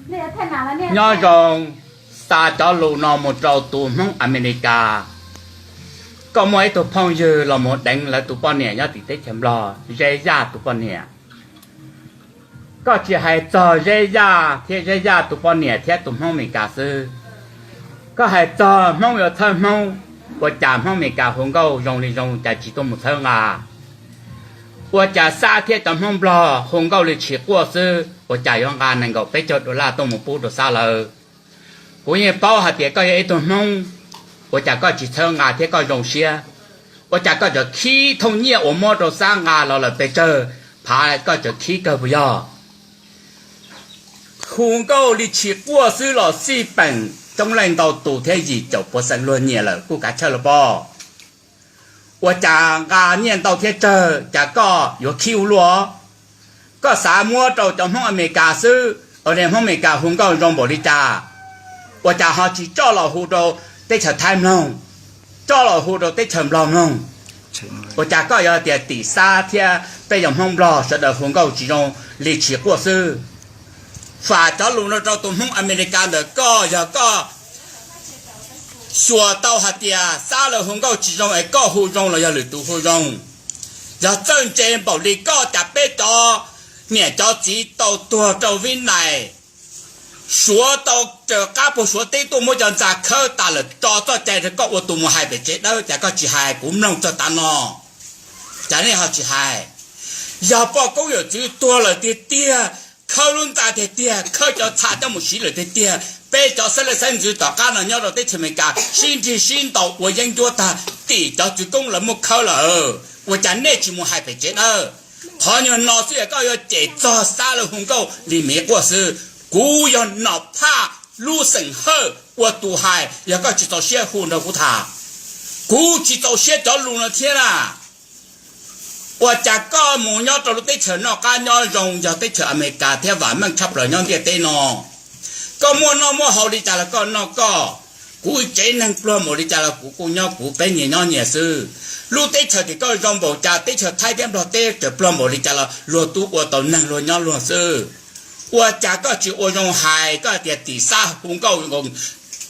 Nyob zoo, xa cov lus no mus rau tus Hmoob Amelikas. Koj muaj ib tug phooj ywg los mus deev lawv tus poj niam nyob tim teb chaws Nplog, Zeb Yaj tus poj niam. Koj tsis hais txog Zeb Yaj thiab Zeb Yaj tus poj niam thiab tus Hmoob Amelikas xwb, koj hais txog Hmoob yuav txhawb Hmoob, ua cas Hmoob Amelikas hu nkauj zoo li zoo cas tsis tuaj mus txhawb nqa? Ua cas Xab thiab cov Hmoob Nplog hu nkauj li tshis quaj xwb, ua cas yuav nqa nees nkaum peb caug dollar tuaj mus pub rau Xab lawv? Kuv yeej paub hais tias koj yog ib tug Hmoob, ua cas koj tsis txhawb nqa thiab koj zoo siab? Ua cas koj tseem khib thooj nyiaj uas muab rau Xab nqa los lawm pes tsawg phav, koj tseem khib kawg puas yog? Hu nkauj li tshis quaj xwb los xij peem coob leej ntau tus thiab yim caum puas xeem luag nyiam lawm kuj kav chawj los pob. Ua cas nqa nyiaj ntau thiab tsawg cas koj yuav khib ua luaj? Koj xav muab rau cov Hmoob Amelikas xwb, Hmoob Amelikas hu nkauj zoo npaum li cas, ua cas ho tsis coj los hu rau teb chaws Thaib mloog, coj los hu rau teb chaws Nplog mloog? Ua cas koj yuav tias tim Xab thiab peb yog Hmoob Nplog sawv daws hu nkauj tsis zoo li tshis quaj xwb? Fam cov lus no rau tus Hmoob Amelikas ntawm koj, yog koj xyuas tau hais tias Xab lawv hu nkauj tsis zoo es koj hu zoo los yog lwm tus hu zoo? Yog txawj ntse npaum li koj cas peb cov niam cov txiv tau tuag rau Vib Nais, Suav tau raws qab puag Suav teb tuaj muab cov ntxa khawb tas lawm tso txoj cai rau koj ua tus mus hais pem tsev dawb, cas koj tsis hais kuv mloog txog tav no? Cas nej ho tsis hais? Yog poj koob yawm txwv tuag lawm tiag tiag, khawb lub ntxa tiag tiag, khawb cov txha coj mus siv lawm tiag tiag, peb cov xeeb leej xeeb ntxwv tom qab no nyob rau teb chaws Amelikas sib nrig sib ntaus ua yeeb ncuab tag, tim cov txwv koob lawv muab khawb lawm, ua cas nej tsis mus hais pem tsev dawb? Qhov nyuag no xwb es koj yuav cem txog Xab lawv hu nkauj li miv quaj xwb. Kuv yog Nom Phaj lub xeem Hawj ua tus hais, yog koj tsis txaus siab hu nrog kuv tham. Kuv tsis txaus siab cov lus no thiab na. Ua cas koj mus nyob rau lub teb chaws noj qab nyob zoo yog teb chaws Amelikas thiab vam meej tshaj plaws nyob ntiaj teb no? Koj muaj noj muaj haus li cas los koj noj koj, kuv tsev neeg pluag npaum li cas los kuv kuj nyob kuv, peb nyias nyob nyias xwb. Lub teb chaws tim koj zoo npaum cas, teb chaws Thaib thiab Nplog teb chaws pluag npaum li cas los luag tub ua tau neeg luag nyob luag xwb. Ua cas koj tsis ua zoo hais, koj hais tias tim Xab hu nkauj nkoos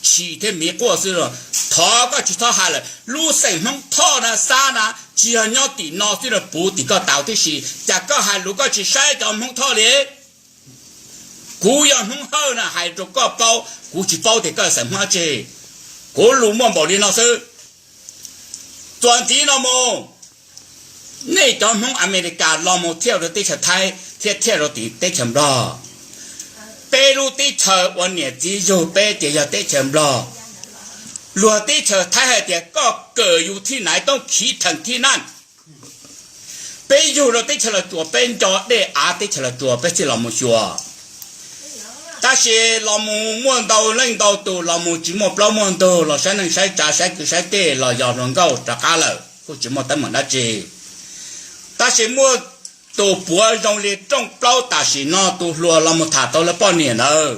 tshis thiab miv quaj xwb los? Thov koj tsis txhob hais lawm, lub xeem Hmoob Thoj na, Xab na, tsis yog nyob tim no xwb los puv tim koj tau tib si, cas koj hais lus koj tsis saib cov Hmoob Thoj li? Kuv yog Hmoob Hawj na, hais rau koj paub, kuv tsis paub tias koj xeem Hmoob dab tsi. Kuv lus muaj npaum li no xwb. Txuas ntxiv no mus, nej cov Hmoob Amelikas los mus thiaj rau teb chaws Thaib thiab thiaj rau tim teb chaws Nplog. Peb lub teb chaws uas niam txiv yug peb ces yog teb chaws Nplog. Luag teb chaws Thaib hais tias koj kawm yus thij naiv toob khiv theem thij naj. Peb yug rau teb chaws Los Tsuas, peb nco dej av teb chaws Los Tsuas peb thiaj los mus xyuas. Tab sis los mus muaj ntau leej ntau tus los mus tsis muaj plaub muaj ntug los saib neej saib tsav saib kwv saib tij los yos hluas nkauj rov qab lawm kuj tsis muaj teeb meem dab tsi. Tab sis muaj tus puav zoo li rooj plaub tam sim no tus hluas los mus tham tau lawv poj niam ntawd.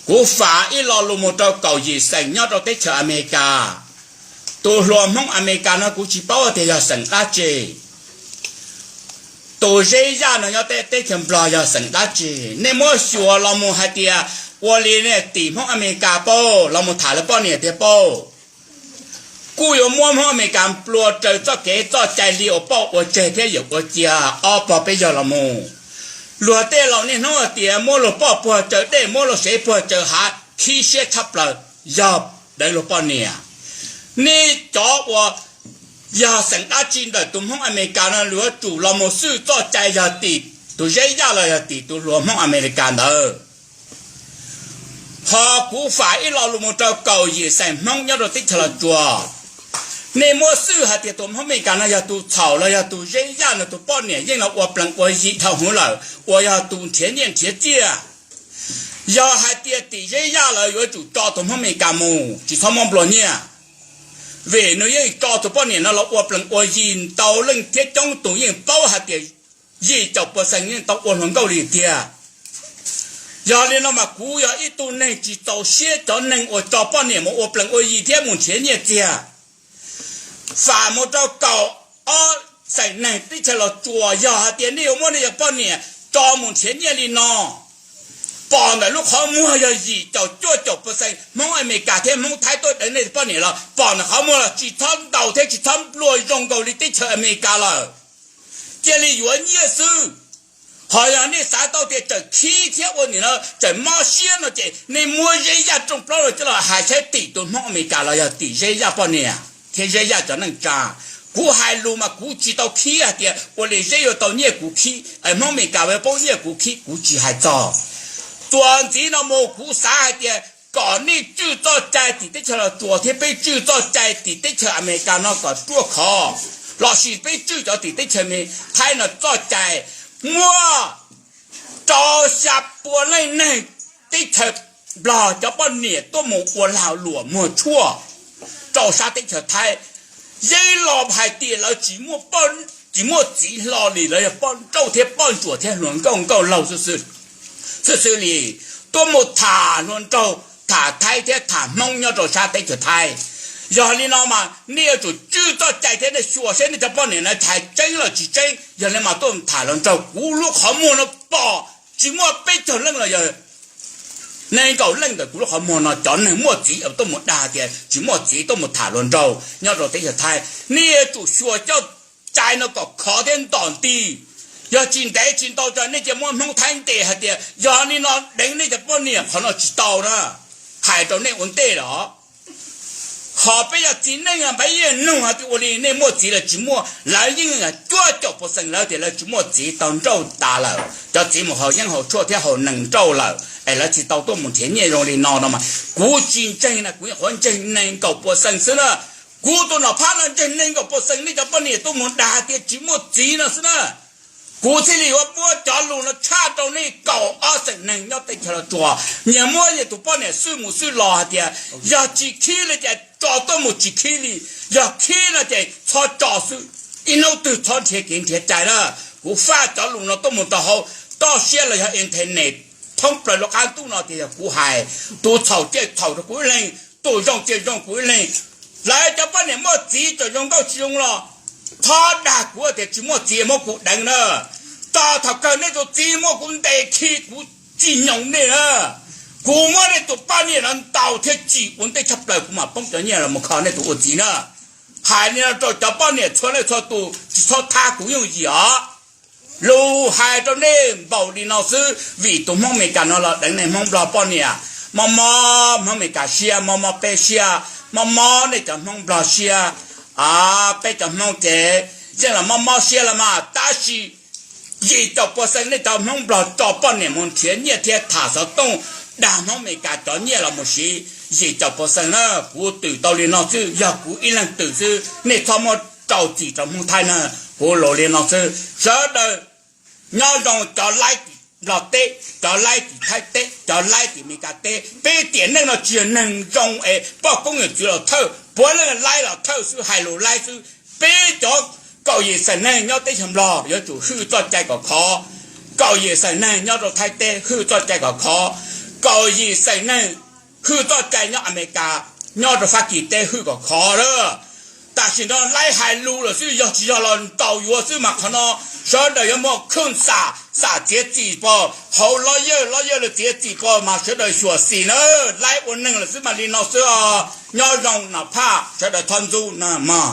Kuv fam ib lo lus mus rau kaum yim xeem nyob rau teb chaws Amelikas. Tus hluas Hmoob Amelikas no kuv tsis paub tias yog xeem dab tsi. Tus Zeb Yaj no nyob teb chaws Nplog yog xeem dab tsi? Nej muab xyuas los mus hais tias ua li nej tim Hmoob Amelikas paub, los mus tham lawv poj niam tiag paub. Kuj yuav muab Hmoob Amelikas nplua raws txoj kev txoj cai li uas poj ua tseg thiab yawm ua cia ob pog peb yawg los mus. Luag tej laus niaj hnub hais tias muab luag poj puag tsaws dej, muab luag sev puag tsaws hav, khib siab tshaj plaws yog deev luag poj niam. Nej cov uas yog xeem dab tsi ntawm tus Hmoob Amelikas no yuav tsum los mus xwj txoj cai yog tim tus Zeb Yaj los yog tim tus hluas Hmoob Amelikas ntawd. Ho kuv fam ib lo lus mus rau kaum yim xeem Hmoob nyob rau teb chaws Los Tsuas, nej muab xwj hais tias tus Hmoob Amelikas no yog tus txhaum los yog tus Zeb Yaj no tus poj niam yeej los ua plees ua yi dhau hwv lawm uas yog tus nrhiav nyiaj nrhiav txiaj. Yog hais tias tim Zeb Yaj lawm yuav tsum tso tus Hmoob Amelikas mus tsis txhob muab nplua nyiaj, vim nws yeej tso tus poj niam no los ua plees ua yi ntau leej thiab coob tus yeej paub hais tias yim caum puas xees yeej tau ua hluas nkauj li tiag. Yog li no mas kuv yog ib tug neeg tsis txaus siab cov neeg uas tso poj niam mus ua plees ua yi thiab mus nrhiav nyiaj txiag. Fam mus rau kaum ob xeem neeg teb chaws Los Tsuas, yog hais tias nej yuav muab nej cov poj niam tso mus nrhiav nyiaj li no, pom ntawm lub qhov muag yog yim caum cuaj caum percent Hmoob Amelikas thiab Hmoob Thaib tuaj deev nej poj niam los pom ntawm qhov muag los tsis txhob ntaus thiab tsis txhob nplua zoo nkaus li teb chaws Amelikas lawm. Cia li yuav nyiaj xwb. Ho yog nej xav tau tias tseem khib thiab ua nim no tseem mob siab no ces nej muab Zeb Yaj rooj plaub los coj los hais saib tim tus Hmoob Amelikas los yog tim Zeb Yaj poj niam thiab Zeb Yaj cov neej tsa. Kuv hais lus mas kuv tsis tau khib hais tias ua li Zeb yuav tau nyiaj kuv khib, Hmoob Amelikas yuav poob nyiaj kuv khib, kuv tsis hais txog. Txuas ntxiv no mus kuv xav hais tias kom nej tswj txoj cai tim teb chaws Los Tsuas thiab peb tswj txoj cai tim teb chaws Amelikas no kom ruaj khov, lossis peb tswj cov tim teb chaws Thaib no txoj cai muab rau xya pua leej neeg teb chaws Nplog cov poj niam tuaj mus ua lag luam muag tshuaj rau sab teb chaws Thaib. Yeej los hais tias lawv tsis muaj txiv hlo li, lawv yog poj nrauj thiab poj ntsuam thiab hluas nkauj nkauj laug xwb xwb li. Tuaj mus tham hluas nraug, tham Thaib thiab tham Hmoob nyob rau sab teb chaws Thaib. Yog li no mas nej yuav tsum tswj txoj cai thiab nej xyuas seb nej cov poj niam no hais tseeb los tsis tseeb. Yog li mas tuaj tham hluas nraug, kuv lub qhov muag no pom tsis muaj peb caug leej los yog nees nkaum leej ntawm kuv lub qhov muag no cov neeg muaj txiv tuaj mus dag tias tsis muaj txiv tuaj mus tham hluas nraug nyob rau teb chaws Thaib. Nej yuav tsum xyuas coj cai no kom khov thiab ntom nti. Yog tsis ntev tsis ntau tsam nej cia muab Hmoob Thaib ntes hais tias yog li no deev nej cov poj niam qhov no tsis tau na. Hais rau nej ua ntej los, qhov peb yog txiv neej peb yeej nug hais tias ua li nej muaj txiv los tsis muaj, lawv yeej cuaj caum percent lawv tias lawv tsis muaj txiv tau nrauj tas lawm, cov txiv mus haus yeeb haus tshuaj thiab haus nees nrauj lawm es lawv tsis tau tuaj mus nrhiav nyiaj zoo li no no mas kuv tsis ntseeg na, kuv yeej qhuav ntseeg nees nkaum percent xwb na. Kuv tus Nom Phaj no ntseeg nees nkaum percent nej cov poj niam tuaj mus dag tias tsis muaj txiv no xwb na. Kuv thiaj li yuav muab cov lus no tshaj rau nej kaum ob xeem neeg nyob teb chaws Los Tsuas, nyias muab nyias tus poj niam xwb mus xwb los hais tias yog tsis khib li ces tso tuaj mus tsis khib li, yog khib no ces txhob tso xwb, ib hnub twg txhob nrhiav kev nrhiav cai na. Kuv faj cov lus no tuaj mus rau hauv toj siab los yog internet thoob plaws lub qab ntuj no tias yog kuv hais. Tus txhaum cia txhaum rau kuv ib leeg, tus zoo cia zoo kuv ib leeg. Lawv cov poj niam muaj txiv txawm zoo nkauj tsis zoo los txhob dag kuv tias tsis muaj txiv muab kuv deev na. Tos thaum kawg nej tus txiv muab kuv ntes khi kuv tsis nyoos nej na. Kuv muab nej tus poj niam no ntaus thiab tsim ua ntej tshaj plaws kuv mam poob cov nyiaj los mus kho nej tus ua txiv na. Hais li no rau cov poj niam txhua leej txhua tus tsis txhob thab kuv yooj yim os. Lus hais rau nej npaum li no xwb vim tus Hmoob Amelikas no los deev nej Hmoob Nplog poj niam. Mob mob Hmoob Amelikas siab, mob mob peb siab, mob mob nej cov Hmoob Nplog siab. Peb cov Hmoob ces yeej los mob mob siab los mas tab sis yim caum percent nej cov Hmoob Nplog tso poj niam mus nrhiav nyiaj thiab tham xov tooj dag Hmoob Amelikas cov nyiaj los mus siv. Yim caum percent na, kuv twm tau li no xwb, yog kuv ib leeg twm xwb, nej txhob muab rau txim rau Hmoob Thaib na. Kuv lus li no xwb, sawv daws nyob zoo cov laib tim Nplog teb, cov laib tim Thaib teb, cov laib tim Amelikas teb. Peb tiam neej no tsis yog neeg zoo es poj koob yawm txwv los thawj, puav leej laib los thawj xwb, hais lus laib xwb. Peb cov kaum yim xeem neeg nyob teb chaws Nplog yuav tsum hwj txoj cai kom khov. Kaum yim xeem neeg nyob rau Thaib teb hwj txoj cai kom khov. Kaum yim xeem neeg hwj txoj cai nyob Amelikas, nyob rau Fab Kis teb hwj kom khov lawm. Tam sim no laib hais lus lawm xwb, yog tsis yog los ntaus yuav xwb mas qhov no sawv daws yuav muaj khwj xam, xam txiav txim pov hauv lob yawg, lob yawg lawv txiav txim pov mas sawv daws xyuam xim na. Laib ua neeg lawm xwb mas li no xwb os. Nyob zoo Nom Phaj, sawv daws thov ntxub na mog.